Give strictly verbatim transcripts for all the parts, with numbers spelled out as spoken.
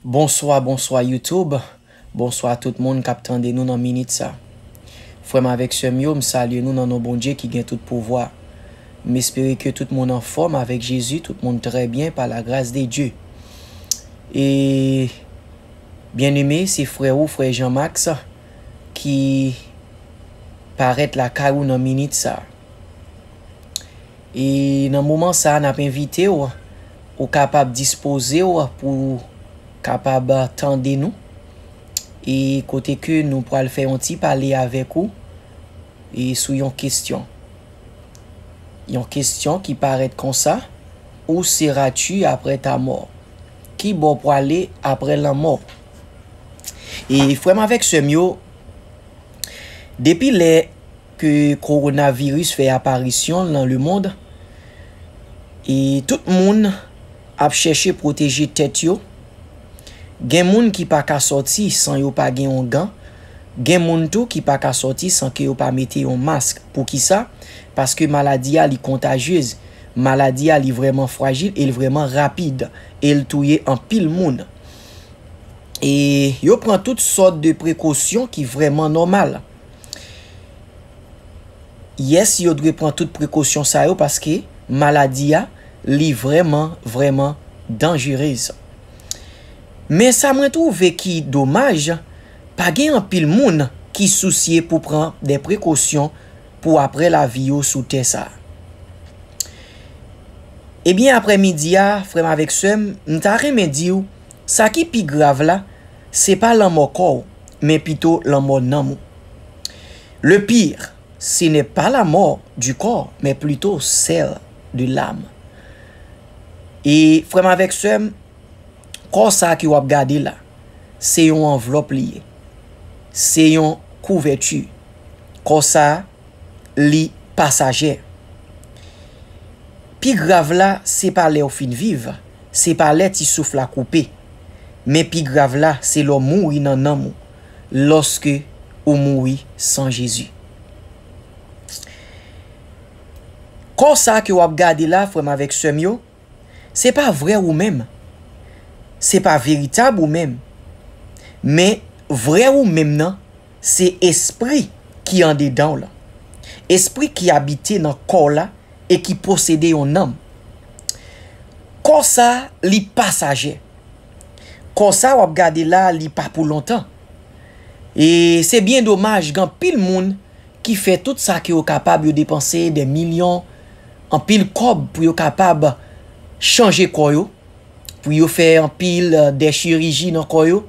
Bonswa, bonswa YouTube. Bonswa tout moun k ap tande nou nan minit sa. Frè m avèk sè m yo, m salye nou nan non Bondye ki gen tout pouvwa. M espere ke tout moun anfòm avèk Jezi, tout moun trè byen pa la gras de Dye. E byeneme, se frè ou, frè Jean Max, ki parèt lakay ou nan minit sa. E nan moman sa a, n ap envite w, ou kapab dispoze w pou w kapab tande nou. E kote ke nou pral fè yon ti pale avèk ou, e sou yon kesyon. Yon kesyon ki parèt konsa, où seras-tu après ta mort? Ki bò w prale apre lanmò? E frè m avèk sè m yo, depi lè ke kowonaviris fè aparisyon l nan lemonn, e tout moun ap chèche pwoteje tèt yo. Gen moun ki pa ka sòti san yo pa gen yon gan. Gen moun tou ki pa ka sòti san ke yo pa mete yon mask. Poukisa? Paske maladi a li kontajyez. Maladi a li vrèman frajil e l vrèman rapid. E l touye anpil moun. E yo pran tout sòt de prekosyon ki vrèman nòmal. Yes, yo dwe pran tout prekosyon sa yo paske maladi a, li vrèman, vrèman danjerez. Men sa mwen twouve ki domaj, pa gen anpil moun ki sousye pou pran de prekosyon pou apre lavi yo sou tè sa a. Ebyen, aprèmidi a, frè m avèk sè m, m ta renmen di w, sa ki pi grav la, se pa lanmò kò w, men pito lanmò nanm ou. Le pire, ce n'est pas la mort du corps, mais plutôt celle de l'âme. E frè m avèk sè m, kò sa a ke w ap gade la, se yon anvlòp li ye. Se yon kouvèti. Kò sa a, li pasajè. Pi grav la, se pa lè w fin viv, se pa lè ti souf la koupe. Men pi grav la, se lè w mouri nan nanm ou, lòske ou mouri san Jezi. Kò sa ke w ap gade la, frè m avèk sè m yo, se pa vrè ou menm. Se pa veritab ou menm. Men vrè ou menm nan, se espri ki andedan w lan. Espri ki abite nan kò w la e ki posede yon nanm. Kò sa, li pasajè. Kò sa w ap gade la, li pa pou lontan. E se byen domaj, gen anpil moun ki fè tout sa ke yo kapab, yo depanse de milyon, anpil kòb pou yo kapab chanje kò yo, pou yo fè anpil, eh, de chiriji nan kò yo,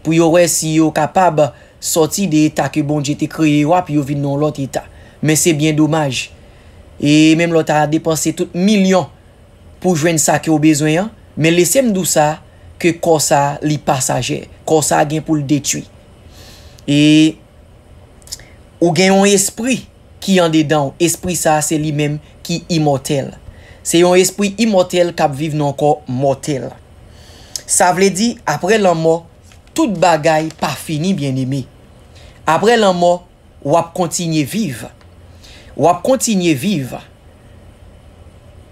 pou yo wè si yo kapab sòti de eta ke Bondye te kreye yo a, pou yo vin nan yon lòt eta. Men se byen domaj. E menm lè w ta depanse tout milyon pou jwenn sa ke w bezwen an, men lese m di w sa, ke kò sa, li pasajè. Kò sa gen pou l detwi. E ou gen yon espri ki andedan w. Espri sa, se li menm ki imòtèl. Se yon espri imòtèl k ap viv nan yon kò mòtèl. Sa vle di, apre lanmò, tout bagay pa fini, byeneme. Apre lanmò, w ap kontinye viv. W ap kontinye viv.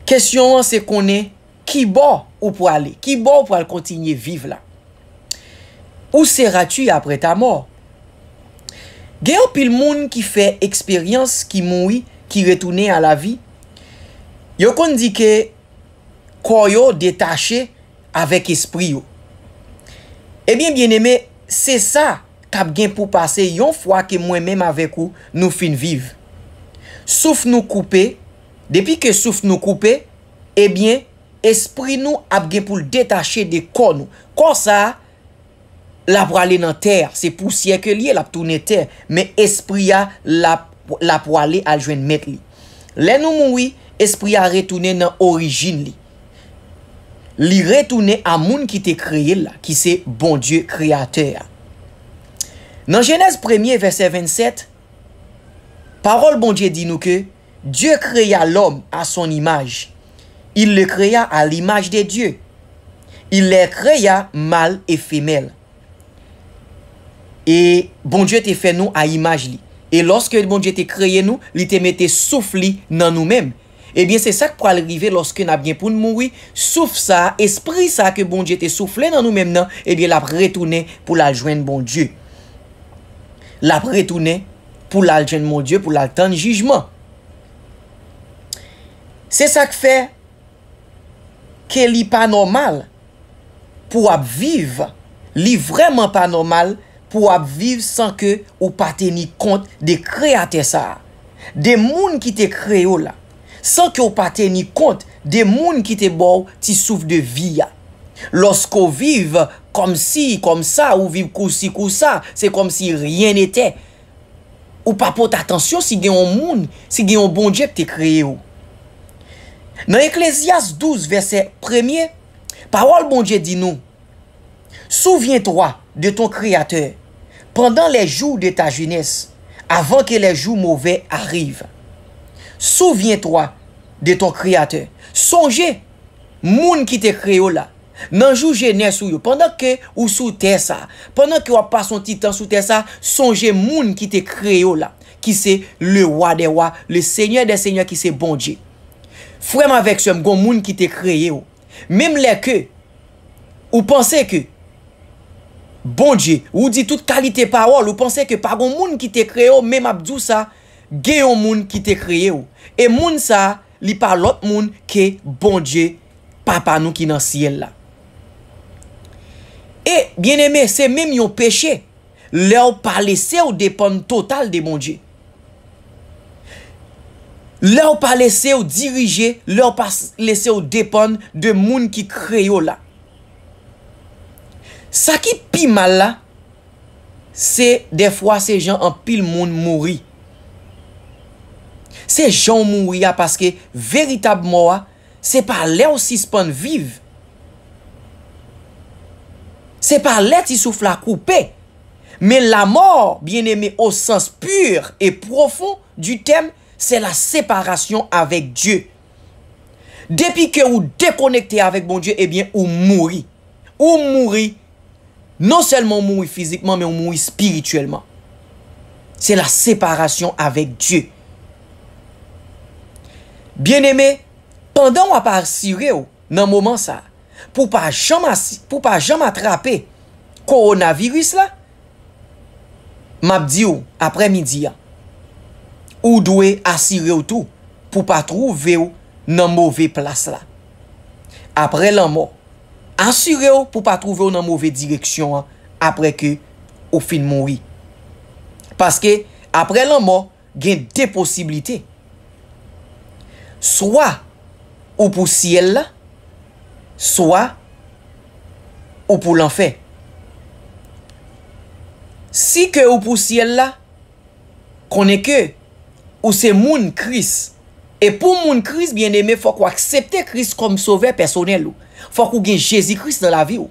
Kesyon an se konnen ki bò ou prale, ki bò ou pral kontinye viv la. Où seras-tu après ta mort? Gen anpil moun ki fè eksperyans, ki mouri, ki retounen a la vi. Yo konn di ke kò yo detache avèk espri yo. Ebyen, byeneme, se sa k ap gen pou pase yon fwa ke mwen menm avèk ou, nou fin viv. Souf nou koupe, depi ke souf nou koupe, ebyen, espri nou ap gen pou l detache de kò nou. Kò sa a, l ap prale nan tè a, se pousyè ke l ye, l ap tounen tè, men espri a, l ap, l ap prale al jwenn mèt li. Lè nou mouri, espri a retounen nan orijin li. Li retounen a moun ki te kreye l la, ki se Bondye Kreyatè a. Nan Jenèz premye, vèsè vennsèt, pawòl Bondye di nou ke Dieu créa l'homme à son image. Il le créa à l'image de Dieu. Il les créa mâle et femelle. E Bondye te fè nou a imaj li. E lòske Bondye te kreye nou, li te mete souf li nan nou menm. Ebyen, se sa k pral rive lòske n ap gen pou n mouri. Souf sa a, espri sa a ke Bondye te soufle nan nou menm nan, ebyen, l ap retounen pou l al jwenn Bondye. L ap retounen pou l al jwenn Bondye, pou l al tann jijman. Se sa k fè ke li pa nòmal pou w ap viv, li vrèman pa nòmal pou w ap viv san ke ou pa teni kont de Kreyatè sa a, de moun ki te kreye w la, san ke w pa teni kont de moun ki te ba w ti souf de vi a. Lòske w viv kòmsi, kòmsa, ou viv kousi kousa, se kòmsi rien n'était. Ou pa pote atansyon si gen yon moun, si gen yon Bondye ki te kreye w. Nan Eklezyas douz, vèsè premye, pawòl Bondye di nou, Souviens-toi de ton Créateur pendant les jours de ta jeunesse, avant que les jours mauvais arrivent. Souviens-toi de ton Créateur. Sonje moun ki te kreye w la. Nan jou jenès ou yo, pandan ke ou sou tè sa, pandan ke w ap pase yon ti tan sou tè sa, sonje moun ki te kreye w la, ki se le Roi des rois, le Seigneur des seigneurs, ki se Bondye. Frè m avèk sè m, gon moun ki te kreye w. Menm lè ke ou panse ke Bondye, ou di tout kalite pawòl, ou panse ke pa gon moun ki te kreye w, men m ap di w sa, gen yon moun ki te kreye w. E moun sa, li pa lòt moun ke Bondye, Papa nou ki nan syèl la. E, byeneme, se menm yon peche lè w pa lese w depann total de Bondye. Lè w pa lese w dirije, lè w pa s- lese w depann de moun ki kreye w la. Sa ki pi mal la, se dèfwa se jan anpil moun mouri. Se jan w mouri a, paske veritab mò a, se pa lè w sispann viv. Se pa lè ti souf la koupe. Men lamò, byeneme, au sens pur et profond du terme, c'est la séparation avec Dieu. Depi ke ou dekonekte avèk Bondye, ebyen, ou mouri. Ou mouri, non sèlman ou mouri fizikman, men ou mouri espirityèlman. Se la separasyon avèk Dye. Byeneme, pandan w ap asire w nan moman sa a, pou pa janm asi- pou pa janm atrape kowonaviris la, m ap di w, aprè midi a, ou dwe asire w tou pou pa twouve w nan move plas la. Aprè lanmò, asire w pou pa twouve w nan move direksyon an aprè ke ou fin mouri. Paske aprè lanmò, gen de posiblite. Swa ou pou syèl la, swa ou pou lanfè. Si ke ou pou syèl la, konnen ke ou se moun Kris. E pou moun Kris, byeneme, fòk ou aksepte Kris kòm sovè pèsonèl ou. Fòk ou gen Jezi Kris nan lavi w.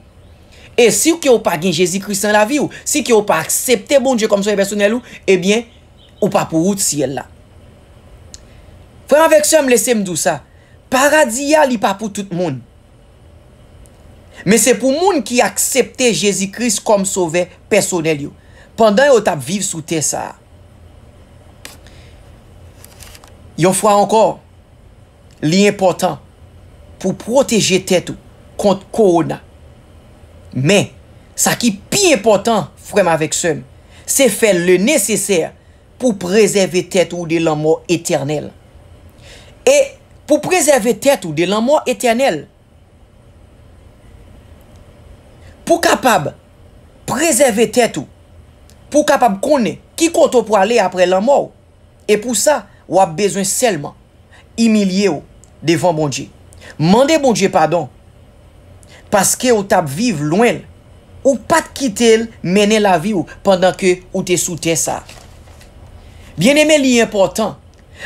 E si ke ou pa gen Jezi Kris nan lavi w, si ke ou pa aksepte Bondye kòm sovè pèsonèl ou, ebyen, ou pa pou wout syèl la. Frè m avèk sè m, lese m di w sa. Paradi a, li pa pou tout moun. Men se pou moun ki aksepte Jezi Kris kòm sovè pèsonèl yo, pandan yo t ap viv sou tè sa a. Yon fwa ankò, li enpòtan pou pwoteje tèt ou kont kowona. Men, sa ki pi enpòtan, frè m avèk sè m, se fè le nesesè pou prezève tèt ou de lanmò etènèl. E pou prezève tèt ou de lanmò etènèl, pou kapab prezève tèt ou, pou kapab konnen ki kote w prale aprè lanmò w. E pou sa, w ap bezwen sèlman imilye w devan Bondye. Mande Bondye padon, paske w t ap viv lwen l. Ou pa t kite l mennen lavi w pandan ke ou te sou tè sa a. Byeneme, li enpòtan.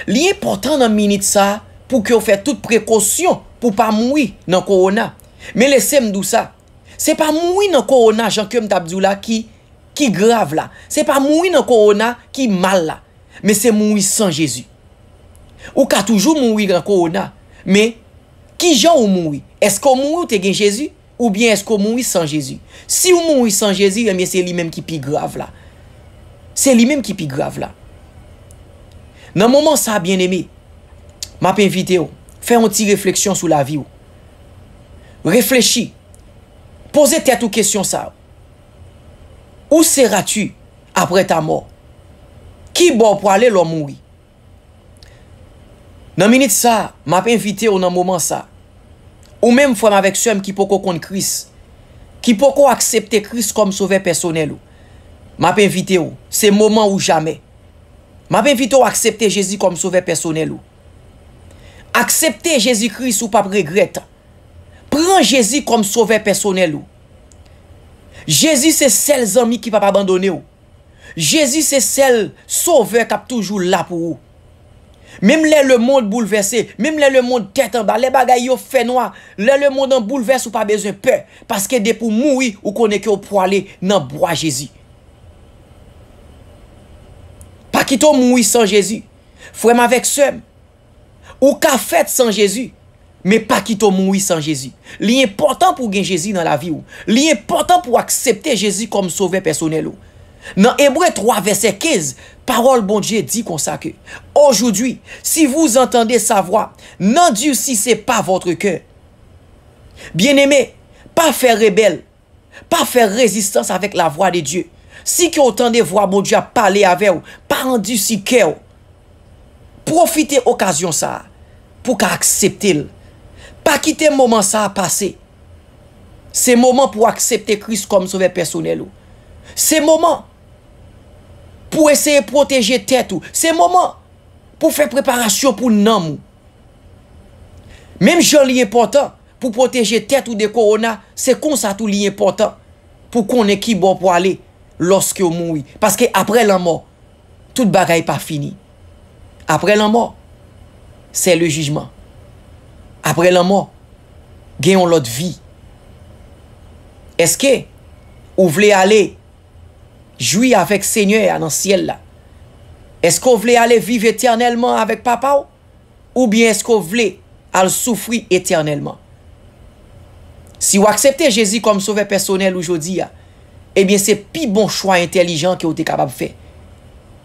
Li enpòtan nan minit sa a pou ke w fè tout prekosyon pou pa mouri nan kowona. Men lese m di w sa, se pa mouri nan kowona jan ke m t ap di w la ki, ki grav la. Se pa mouri nan kowona ki mal la. Men se mouri san Jezi. Ou ka toujou mouri nan kowona, men kijan ou mouri? Èske w mouri ou te gen Jezi? Oubyen èske w mouri san Jezi? Si w mouri san Jezi, ebyen se li menm ki pi grav la. Se li menm ki pi grav la. Nan moman sa, byeneme, M ap envite w, fè yon ti refleksyon sou lavi w. Reflechi. Poze tèt ou kesyon sa. Où seras-tu après ta mort? Ki bò w prale lè w mouri? Nan minit sa, m ap envite w nan moman sa. Ou menm frè m avèk sè m ki poko konn Kris, ki poko aksepte Kris kòm sovè pèsonèl ou. M ap envite w, se moman ou jamè. M ap envite w aksepte Jezi kòm sovè pèsonèl ou. Aksepte Jezi Kris, ou p ap regrèt. Pran Jezi kòm sovè pèsonèl ou. Jezi se sèl zanmi ki p ap abandone w. Jezi se sèl sovè k ap toujou la pou ou. Menm lè lemonn boulvèse, menm lè lemonn tèt anba, lè bagay yo fè nwa, lè lemonn an boulvèse, ou pa bezwen pè, paske depi w mouri, ou konnen ke w prale nan bra Jezi. Pa kite w mouri san Jezi. Frè m avèk sè m, ou ka fèt san Jezi, men pa kite w mouri san Jezi. Li enpòtan pou w gen Jezi nan lavi w. Li enpòtan pou w aksepte Jezi kòm sovè pèsonèl ou. Nan Ebre twa vèsè kenz, pawòl Bondye di konsa ke, aujourd'hui, si vous entendez sa voix, n'endurcissez pas votre cœur. Bien-aimé, pa fè rebèl. Pa fè rezistans avèk lavwa de Dye. Si ke w tande vwa Bondye ap pale avè w, pa andisi kè w. Pwofite okazyon sa a pou w ka aksepte l. Pa kite moman sa a pase. Se moman pou w aksepte Kris kòm sovè pèsonèl ou. Se moman pou w eseye pwoteje tèt ou. Se moman pou w fè preparasyon pou nanm ou. Menm jan li enpòtan pou pwoteje tèt ou de kowona, se konsa tou li enpòtan pou konnen ki bò pou ale lòske w mouri. Paske apre lanmò, tout bagay pa fini. Apre lanmò, c'est le jugement. Apre lanmò, gen yon lòt vi. Èske ou vle ale jwi avèk Senyè a nan syèl la? Èske w vle ale viv etènèlman avèk Papa w? Oubyen èske w vle al soufri etènèlman? Si w aksepte Jezi kòm sovè pèsonèl ou jodi a, ebyen se pi bon chwa entèlijan ke w te kapab fè.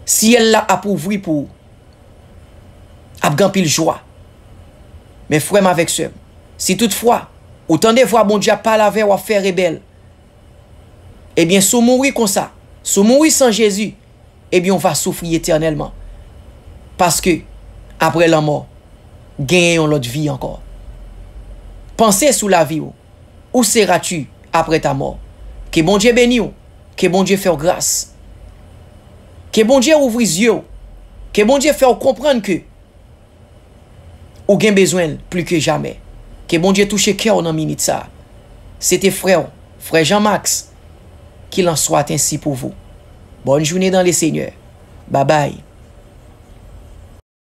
Syèl la ap ouvri pou ou. Ap gen anpil jwa. Men frè m avèk sè m, si toutfwa ou tande vwa Bondye ap pale avè w, w ap fè rebèl, ebyen, si w mouri konsa, si w mouri san Jezi, ebyen, w va soufri etènèlman. Paske, apre lanmò, genyen yon lòt vi ankò. Panse sou lavi w. Où seras-tu après ta mort? Ke Bondye beni w. Ke Bondye fè w gras. Ke Bondye ouvri zye w. Ke Bondye fè w konprann ke ou gen bezwen l pli ke jamè. Ke Bondye touche kè w nan minit sa a. Se te frè w, frè Jean Max, qu'il en soit ainsi pour vous. Bonne journée dans le Seigneur. Babay.